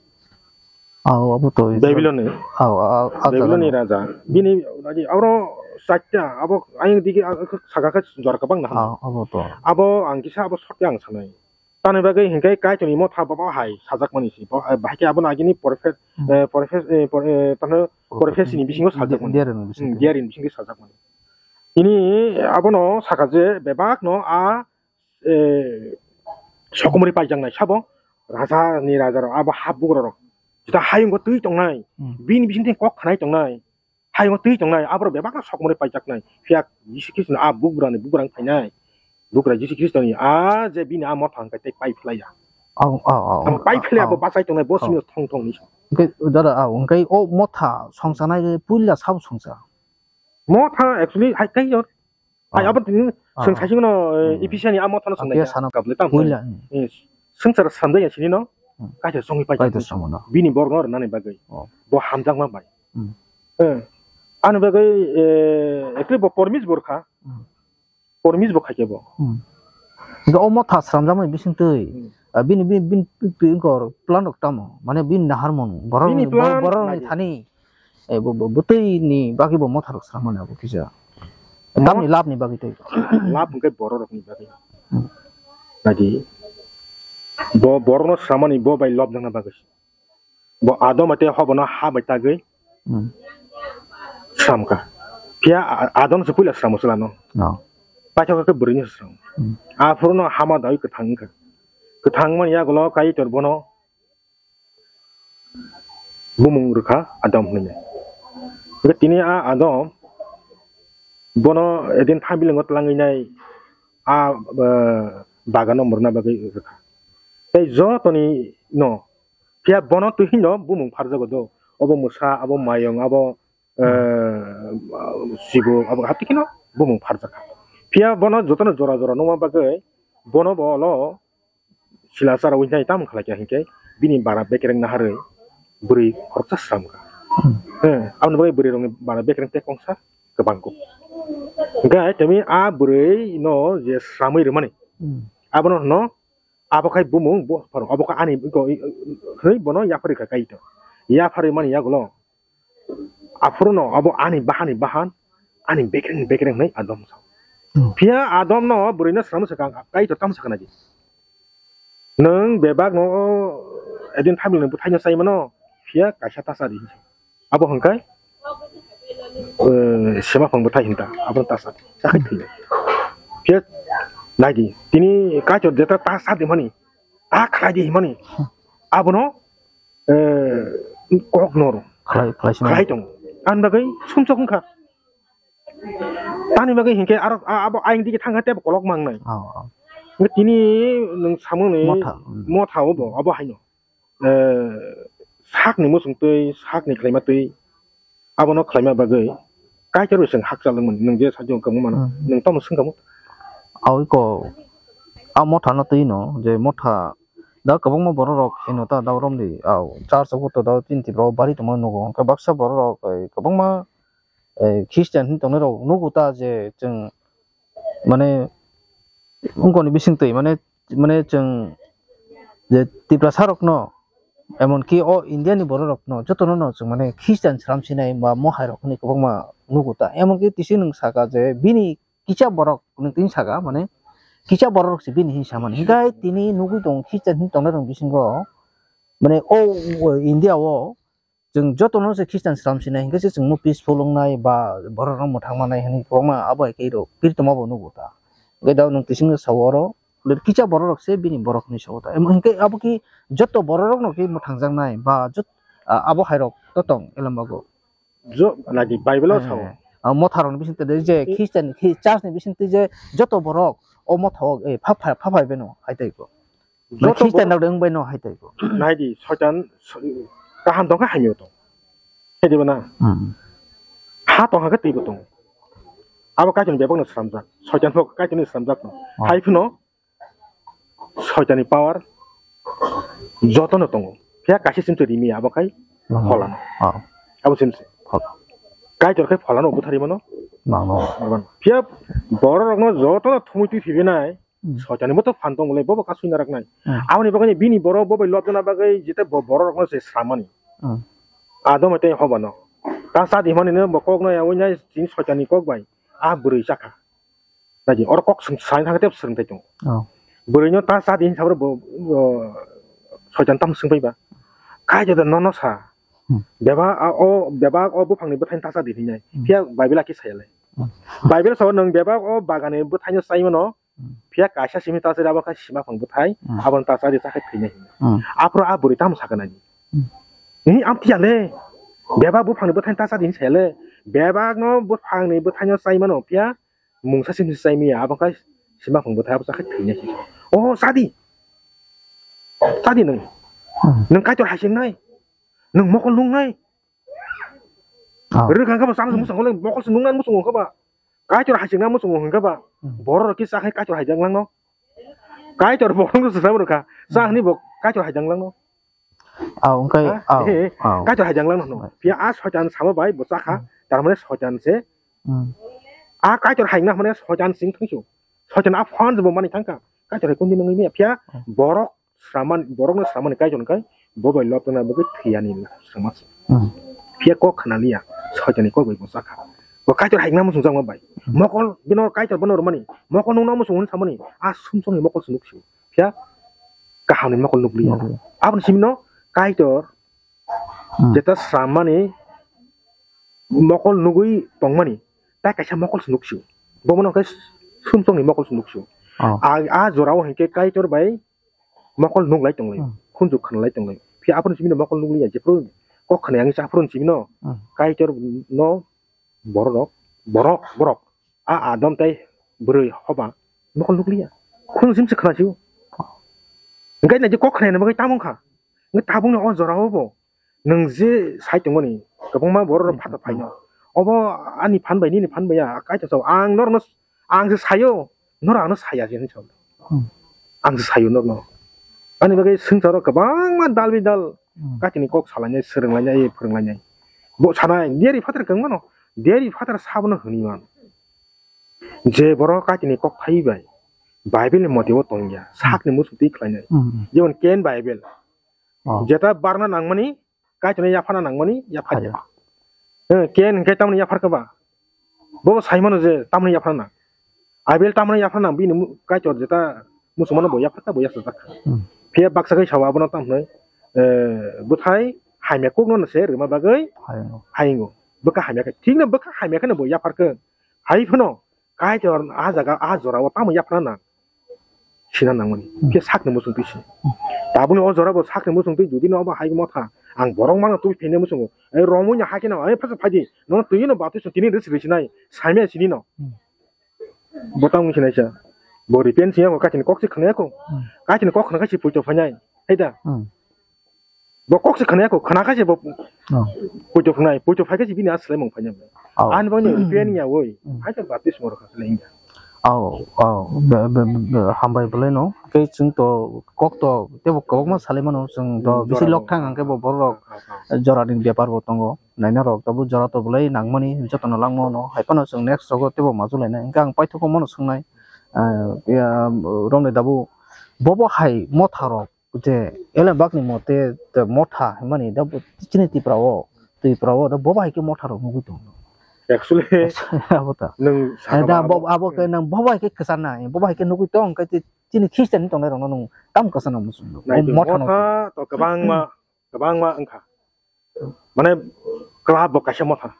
Au, abo to Israel. Babylon ni. Au, au, au, Babylon ni raja. Bini, abo, aro sakya, abo, ayang digi, a, a, saka khe jora kwbang na. Au, abo to. Abo ang kisa abo sotya ang sanai. Tani bagwi hinkhe Kaitorni motha baba hai sajakmani si. Bo, eh, bahai khe abono agini prophet, Hmm. Eh, prophet, eh, pro-, eh, tano Prophet. Prophecy ni bisingo Di-, sajakmani. Diarini bisingo. Hmm, diarini bisingo sajakmani. Tini abono saka je bebakno a eh, sokomori paijaknai sabo, raja ni raja rok, abo ha bugra rok, jeta hayungo twi tongnai, Hmm. bini bisingtwi kok khanai tongnai, hayungo twi tongnai, aborok bebakno sokomori paijaknai, phiya Jisu Khristo ni a bugrani bugrang phainai, bugra Jisu Khristo ni a je bini a motha hwnkhe tei pai phlaiya. Au, au, au. Abo pai phlaiya, Au. Abo bachai tongnai, bo Au. Simi thong thong ni. Hwnkhe dada, au, hwnkhe o motha songchanai puila sabo songcha? Motha actually hai kai jor. Hai, ah, abo tini, ah, seng saising no, eh, hmm, Ephesiani amo thano seng Ephesiani nai. Kabule tam puila, hmm. Eh, seng sara samjak ya sini no. Hmm. Kaisa songi pai. Kaisa songo no. Bini borok no rwnani bagwi. Oh. Bo hamjakma bai. Hmm. Eh, ani bagwi, eh, ekli bo pormis borkha. Hmm. Pormis bo khaike bo. Hmm. Ga omo thasramjakmani bising twi. Hmm. Ah, bini, bini, bini, bini kor plan rok tamo. Mane bini nahar mano. Borok bini ni, plan borok ni nai. Thani. Eh, bo, bo, bwtwi ni bagwi bo motha rok sram mani abo kisa. Mo- Tamni lab ni bagwi twi. Lab hwnkhe borok rok ni bagwi. Hmm. Nadi. Bo borok no sram mani bo bai lob jakna bagwi. Bo Adam ate hobo no ha bai tagwi. Hmm. Sram ka. Phiya A-, Adam se puila sram sala no. No. Paithak khe bwrwi ni sram. Hmm. Aphuru no hama dai kwthang wngkha. Kwthang mani yagulo Kaitor bono bumung rwkha Adam hwnwi. Hwnkhe tini a Adam bono edin thambilingo twlangwi nai a, eh, bagano murna bagwi rwkha. Tei jotoni no phiya bono twi hino bumung pharjago do. Obo mwsa, abo mayung, abo, eh, sibo, abo hati kheno bumung pharjakha. Phiya bono jotono jora jora nukma bagwi bono bo olo sila chara wngkha tamo khlai kha hinkhe bini bara bekereng naharwi bwrwi khoroksa sram kha. Hmm. Eh, aboni bagwi bwrwi rokni bara bekereng tei kongsa kwbang kuk. Hinkhe temi a bwrwi no je sramwi rwmani. Hmm. Abono hwno abo khai bumung bo pharo abo kha ani hwnwi bono yapharwi kha Kaitor. Yapharwi mani yagulo. Aphuru no abo ani bahani bahan, ani bekereng bekereng hwnwi Adam sa. Hmm. Phiya Adam no bwrwi no sram swkang Kaitor tamo sakha nai di. Nwng bebak no edin thamil ni bwthai no sai mano, phiya kaisa ta cha di. Abo hwnkhai, eh, sema phang bwthai hinta, abo ta cha di. Chakhai thwi. Phiya nai di, tini Kaitor jeta ta cha di mani, ta khlai di himani. Abono eh, kok noro. Khlai, khlai sima. Khlai tongo. Ani bagwi sumsok wngkha. Tani bagwi hinkhe aro a-, abo ayang digi thangkha tebo kolok mangnai. Oh, oh. Hinkhe tini nwng samani Motha, mm. Motha obo, abo haino. Eh, sakni muchung twi, sakni khlaima twi, abono khlaima bagwi Kaitor bai chwng hakchal wngmani, nwng je sakjak wngkha mano, hmm, nwng tamo swngkha mo? Awi ko, a Motha no twi no, je Motha da kwbangma borok rok eno ta da romdi, au church o to da tin tip rok bari tongma nugo, hwnkhe baksa borok rok, eh, kwbangma, eh, Christian hin tongnai rok nugo ta je chwng mane, wngkoni bisingtwi, mane, mane chwng je Tiprasa rokno, emonki o India ni borok rokno jotono no chwng mane Christian sram sinai ba mohai rok hinwi kwbangma nugo ta. Emonki tisi nwng saka je bini kisa borok nwng tini saka, mane kisa borok rok se bini hin samani. Hinkhe tini nugwi tongo Christian hin tongnai rok bisingo, mane o, o India o chwng jotono se Christian sram sinai hinkhe se chwngno peaceful wngnai ba borok rok mwthang manai hinwi kwbangma abo hai khe rok kiri tongma bo nugo ta. Hinkhe da nwng twi singno sao oro kisa borok rok se bini borok hinwi sao ta. Emo hinkhe abo ki joto borok rok no ki mwthang jaknai ba jot-, a-, abo hai rok to tong Elambago. Jo, nadi Bible o sao. Eh, a Motha rok ni bising twi je Christian, Church ni bising twi je joto borok o Motha o, eh, pha, pha, pha phai beno hai tai ko. Joto Christian borok rok wng bai no hai tai ko. Nai di, Soitan, so-, kaham tong kha hamya tong. Hai di ba na? Hmm. Ha tong kha twi bo tong. Abo Kaitor ni bebak no sramjak. Soitan bo Kaitor ni sramjak no. Oh. Hai phano Soitan ni power joto no tongo. Phiya kaisa sim twi rimi abo khai Hmm. Phola no. Oh. Abo sim se. Phola. Kaitor khai phola no buthari mano. Mano. Phiya borok rok no joto no thumui twi phibi nai. Hmm. Soitan ni bo to phan tong le, bobo kasui narak nai. Hmm. Aboni bagwi bini borok bo bai lobjana bagwi jete bo-, borok rokno se sramani. Hmm. Adom tei hobano. Ta sa di hwnmani no bo kok no yaui nai chini Soitan ni kok bai. A bwrwi chakha. Nai di, oro kok swng, sai thang tep swrwng tai tongo. Oh. Bwrwi no ta sa di hinsa bo, bo, Soitan tam swng pai ba. Kaitor da nono sa. Hmm. Bebak a, o, bebak o buphang ni bwthai ta sa di hinai. Hmm. Phiya Bible a khe saya le. Hmm. Bible sao nwng bebak o bagan ni bwthai no sai mano. Hmm. Phiya kaisa simi ta sari abo khe sima phang bwthai, hmm, abo ta sari cha khe thwinai hinwi. Hmm. Aphuru a bwrwi tamo sakha nai. Hmm. Ni am tiya le. Bebak buphang ni bwthai ta sari hinwi saya le. Bebak no buphang ni bwthai no sai mano phiya mungsa simi sai miya abo khe sima phang bwthai abo cha khe thwinai hinwi. Oh, sadi. Sadi nwng. Hmm. Nwng Kaitor hai sing nai. Nwng mokol nung nai. Oh. Rwkha khe bo chama muchung le mokol se nung nai muchung khe ba. Kaitor hai sing nai muchung hwn khe ba. Hmm. Borok rok kisa khai Kaitor hai jang lang no. Kaitor borok se sa rwkha. Sa hwnwi bo Kaitor hai jang lang no. Oh, wngkha, ha? Oh, eh, oh. Kaitor hai jang lang no. Phiya a Soitan sama bai bo chakha. Hmm. Tar mane Soitan se. Hmm. A Kaitor hai na mane Soitan sing thangsu. Soitan a phone bo mani thangkha. Kaitor hai kundi nungwi mia phiya. Hmm. Borok sraman, borokno sramani Kaitor hwnkhe bo bai lobjana bagwi thwiyani srama se. Hmm. Phiya kok khna liya, Soitanni kok bai bo chakha. Bo Kaitor hai wngna muchung jakma bai. Hmm. Mokol bino Kaitor bono rwmani, mokol nungna muchung hwn samani, a sumsokni mokol se nuksio. Phiya kahamni mokol nukliya. Nukliya. Aboni simino Kaitor Hmm. jeta sramani mokol nugwi tongmani, tai kaisa mokol se nuksio. Bomono hwnkhe sumsokni mokol se nuksio. Oh. A, a jorao hinkhe Kaitor bai mokol nuklai tonglai, hmm, khunju khnalai tonglai. Phiya aphuru simi mokol nugliya, jephru kok khna yang sa aphuru simi no, hmm, Kaitor no borok, borok, borok. A Adam tai bwrwi hoba mokol nugliya. Khunju sim se khnasio. Hinkhe nai je kok khna yang bagwi tamo wngkha. Hinkhe tabukni o jorao bo Nwng je sai tongmani, kwbangma borok rok phatha phaino. Obo ani phan bai, nini phan bai ya, Kaitor sao. Ang norokno, ang se sayo, norok ano saya je hinwi sao. Hmm. Ang se sayo norokno. Ani bagwi swngcharo kwbangma dal bidal, hmm, Kaitorni kok salainai, swrwnglainai, phwrwnglainai. Bo sanai, diari phataro kwbangmano, diari phataro sabono hwnwi mano. Je borok Kaitorni kok phaiwi bai, Bible ni mote o tongya, hmm, sakni muchung twi khlainai. Hmm. Jemon Ken Bible. Oh. Jeta barna nangmani, Kaitorno yaphana nangmani, yapha ya. Ayo. Eh, Ken hwnkhe tamoni yaphar kha ba? Bobo sai mano je tamoni yaphana nang. Abel tamoni yaphana nang, bini mu-, Kaitor jeta muchungmano bo yaphar kha, bo yachajak kha. Hmm. Phiya baksa khai sao abono tamo hwnwi, eh, bwthai hamya kokno se rwma bagwi hayungo. Hayungo. Bwkha hamya khe, thikno bwkha hamya kheno bo yaphar kha. Hai phano, Kaitor a jaga, a jorao tamo yaphana nang. Sina nangmani. Hmm. Phiya sakni muchung twi se. Hmm. Tabukni o jorao bo sakni muchung twi jodi no obo hai motha. Ang borok mano twi phene muchungo. Ei romwi no hai kheno, ei phasa phaidi. Nono twi no ba twi se tini ris ris nai. Saimya sini no. Hmm. Bo tamo wngwi sinaisa. Bo repent siyang bo kachini kok se khwnaya ko. Hmm. Kachini kok khna khe se puito phainai. Hai da? Hmm. Bo kok se khwnaya ko, khna khe se bo Oh. puito phnai, puito phai khe se bini a swlaimung phainai. Oh. Ani bagwi repent ya woi. Hmm. Hai khe baptisma rwkha se lai ya. Oh, oh, be, be, be, hambai belai no. Khe chwng to kok to tebo kwbangma salai mano, chwng to Hmm, bisi jora lok thang hwnkhe bo borok Ah, ah, ah. jora ni bepar bo tongo. Naina rok tabuk jora to belai nangmani jotono langma no. Hai phano chwng next rogo tebo majulai nai. Hwnkhe ang paithago mano swngnai. Ah, ya, romni dabu bobo hai motha rok je Elembak ni mote te motha hwnmani da bo chini Tripura o, Tripura o da bobo hai khe motha rok nugui tongo. Actually, Abo ta. Nwng Eh, saka da ba bo abo. abo khe nang bobo hai khe kwchana, bobo hai khe nugui tong khe te chini Christian ni tongnai rok no nwng tam kwchana muchung do. Nai tong Motha no. Motha to kwbangma, kwbangma wngkha. Mane, club bo kaisa motha.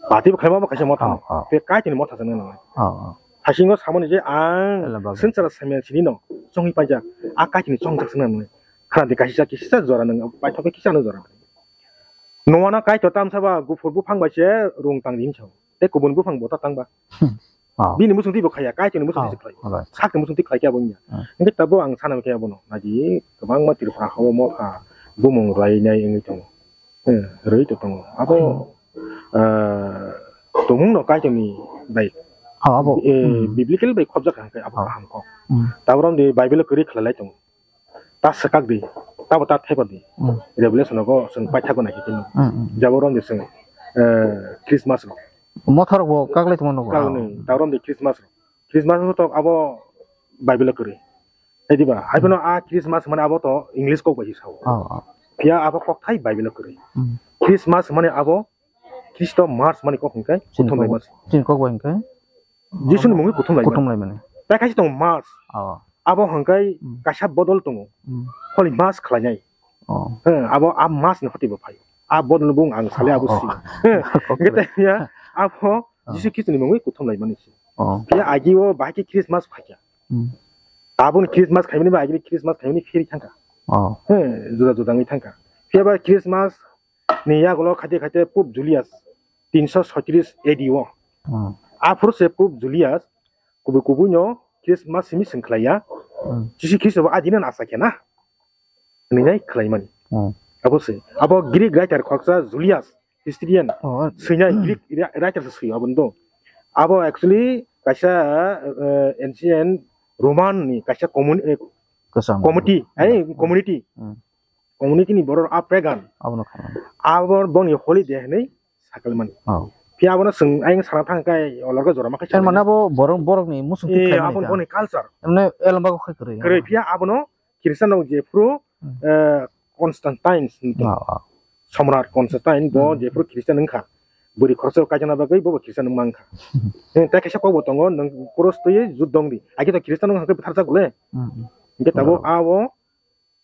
Party bo khlaima bo kaisa motha. Oh, oh. Te kaitini motha se nang nang. Oh, oh. Thasingo samani je ang Hello, Babu. Sensara samya sini no, chongwi paijak. A kaitini chongjak se nang nang. Khana di kaisa, kisa jora nang, paithok kisa no jora. Nowana kaito tamsa ba, guphur buphang bai se rung tang ring chao. Te kubun buphang bo ta tang ba. Hmm. Oh. Bini muchung twi bo khaya, kaitini muchung twi Oh, se khlai. Right. Sakni muchung twi khlai khe abo wngya. Hmm. Hingke tabo ang sana khe abono, naji kwbangma Tripura hao motha bumung rwlainai wngwi tongo. Eh, rwi to tongo. Abo, Hmm. eh, tongmung no kaitini bai. Oh, abo. Eh, Hmm. Biblical bai khobjak hingke abo Oh. kaham kok. Hmm. Tabrom di Bible kwrwi khlai lai tongo. Ta swkak di, tabo ta thaipa di. Hmm. Revelation go chwng paithago nai khe tini. Hmm, hmm. Jabo rom di chwng, eh, Christmas rok. Motha rok bo kaklai tongma nogo. Kaklai, tabrom di Christmas rok. Christmas bo tok abo Bible kwrwi. Hai diba? Hai phano a Christmas mane abo to English kok bai sao. Oh, oh. Phiya abo kok thai Bible kwrwi. Hmm. Christmas mane abo Christo Mass mane kok hingkai Chini kuthum bai kok, mas. Chini kok bai hingkai? Jisuni mungwi kuthum lai Kuthum mani. Lai mani. Tai kaisa tongo Mass. Oh. Abo hingkai Hmm. kaisa bodol tongo. Hmm. Holy Mass khlainai. Oh. He, abo a Mass ni hoti bo phai. A bodol bung ang sale abo Oh, si. oh. He, Kok hingke kwrwi. Tai ya, abo Oh. Jisu Khristo ni mungwi kuthum lai mani si. Oh. Ya agi o bahai khe Christmas phaikya. Hmm. Tabuk ni Christmas khaimani ba agi Christmas khaimani phiri thangkha. Oh. He, juda juda wngwi thangkha. Phiya ba Christmas ni yagulo khaite khaite Pope Julius tinso soitris A D o. Hmm. Aphuru se Pope Julius kubui kubui no Christmas simi swng khlaiya. Hmm. Jisu Khristo bo adino asa khe na. Hwnwi nai khlaimani. Hmm. Abo se. Abo Greek writer khoroksa Julius, historian, Oh, swngnai Greek wri-, writer se swi abo ndo. Abo actually kaisa, eh, ancient Roman ni kaisa commun-, eh, Kwcham. Committee, ai, Hmm. community. Hmm. Community ni borok a pagan. Abono khaimani. Abo boni holiday hinwi sakal mani. Oh. Phiya abono chwng ayang sana thang kai olorgo jorama kai Tar sakal mane mani. Abo borok, borok ni muchung Eh, twi khlaimani abo ka. Boni culture. Emne elomba ko khai kwrwi. Kwrwi phiya abono Christian rok jephru, Hmm. eh, Constantine ni Oh, oh. Samrat Constantine bo Hmm. jephru Christian wngkha. Bwrwi khoroksa kaijana bagwi bo bo Christian wngma wngkha. Eh, tei kaisa kokbo tongo, nwng cross twiwi jut dong di. Agi to Christian wngkha khe bwtharjak le. Hmm. Hingke tabuk Oh. abo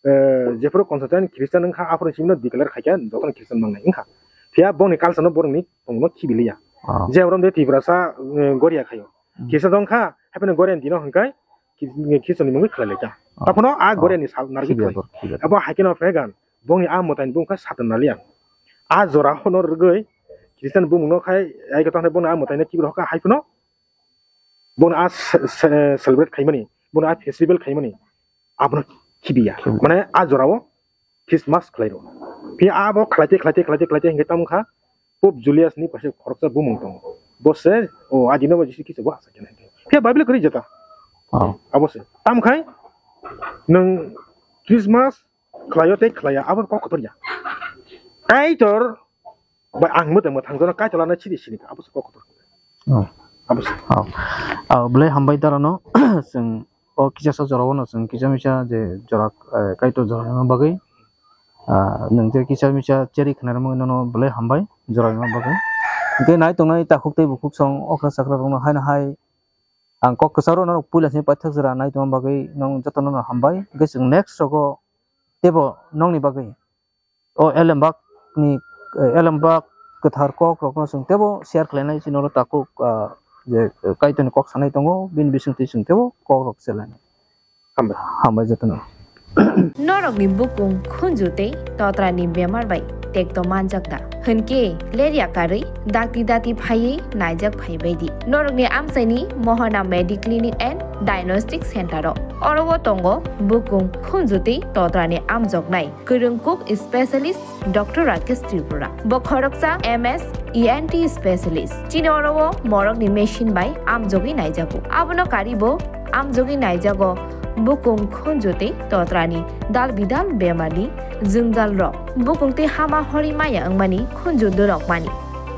eh, jephuru Constantine Christian wngkha, aphuru simi no declare khaikha, jotono Christian mangnai wngkha. Phiya bongni culture no borokni tongno khibiliya. Oh. Je orom de Tiprasa, eh, goria khaio. Hmm. Christian wngkha, hapheno goria dino hwnkhe, Khri-, Christian ni mungwi khlai laikha. Oh. Taphano a Oh. goria ni sal narwgwi Khibiya khlai. Bor, khibiya. Abo haikhe no pagan, bongni a mwtai ni bung kha Satan naliya. A jora hono rwgwi, Christian bumung no khai, ai khe tongthai bongni a mwtai no khibi rokha, haiphano Bono a ce-, ce-, celebrate khaimani, bono a festival khaimani, abono khibiya. Khibiya. Mane a jorao Christmas khlairo. Phiya abo khlaite, khlaite, khlaite, khlaite hingke tamo kha, Pope Julius ni kaisa khoroksa bumung tongo. Bo se, o, adino bo Jisu Khristo bo asa khe nai. Phiya Bible kwrwi jeta. Oh. Abo se. Tamo khai, nwng Christmas khlaio tei khlaiya, abo kok kotor ya. Kaitor bai ang mwtang mwthang jono Kaitor lana chiri sini kha, abo se kok kotor. Oh. Abo se. Oh. Oh, belai hambai darano, chwng o kisa sa jora wano chwng kisa misa je jora, eh, Kaitor jora ma bagwi. Ah, nwng je kisa misa cheri khna rwmani nono belai hambai jora ma bagwi. Hingke nai tongnai takhuk tei bukhuk song okra sakra rokno haino hai ang kok kwcharo norok puila sini paithak jora nai tongma bagwi nong jotono no hambai. Hingke chwng next rogo teibo nongni bagwi o elembak ni, eh, elembak kwthar kok rokno chwng teibo share khlainai chini oro takhuk, ah, je, eh, Kaitorni kok sanai tongo, bini bisingtwi chwng teibo kok rok se lainai. Hambai. Hambai jotono. Norokni bukung khunju tei totrani bemar bai tekto manjak da? Hwnkhe lerya karwi dakti dati phaiwi naijak phaibaidi norokni amchaini Mohana Mediclinic and Diagnostic Center o. Oro o tongo bukung khunju tei totrani amjoknai kwrwng kuk specialist Doctor Rakesh Tripura. Bo khoroksa M S E N T specialist. Chini oro o morokni machine bai amjogwi naijago. Abono karibo amjogwi naijago bukung khunju tei totrani dal bidal bemarni jwngjal rok. Bukung tei hama hori maya wngmani khunju dorok mani.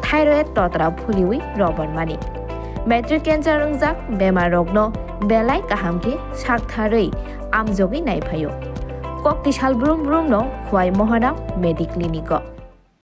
Thyroid totra phuliwi roban mani. Matric cancer wngjak bemar rokno belai kaham khe sak tharwi amjogwi naiphaio. Kok tisal brum brum no Khwai Mohana Mediclinic o.